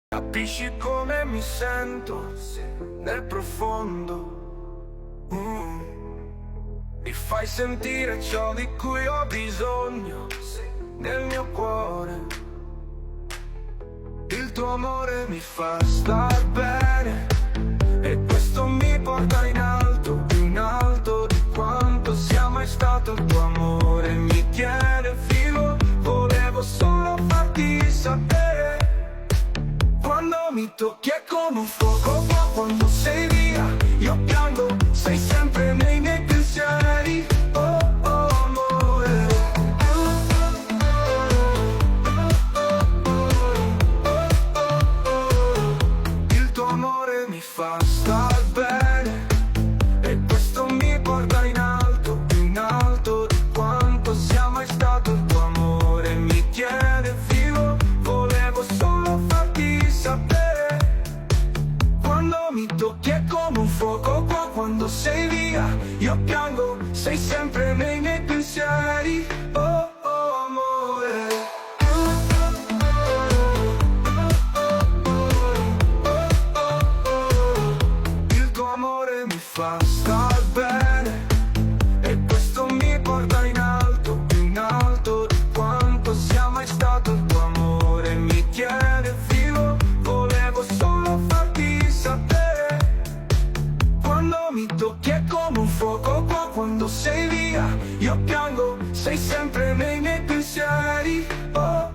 Capisci come mi sento nel profondo. Mi fai sentire ciò di cui ho bisogno nel mio cuore. Il tuo amore mi fa star bene e questo mi porta in alto, più in alto di quanto sia mai stato. Il tuo amore mi tiene vivo, volevo solo farti sapere. Quando mi tocchi è come un fuoco qua, quando sei via io piango, sei sempre nei miei pensieri. Oh, oh amore. Il tuo amore mi fa star bene e questo mi porta in alto, più in alto di quanto sia mai stato. Il tuo amore mi tiene vivo, volevo solo farti sapere. Quando mi tocchi è come un fuoco qua, quando sei via io piango, sei sempre nei miei pensieri. Oh, oh amore. Il tuo amore mi fa star bene e questo mi porta in alto, più in alto di quanto sia mai stato. Il tuo amore mi tiene vivo, volevo solo farti sapere. Quando mi tocchi è come un fuoco qua, quando sei via io piango, sei sempre nei miei pensieri. Oh.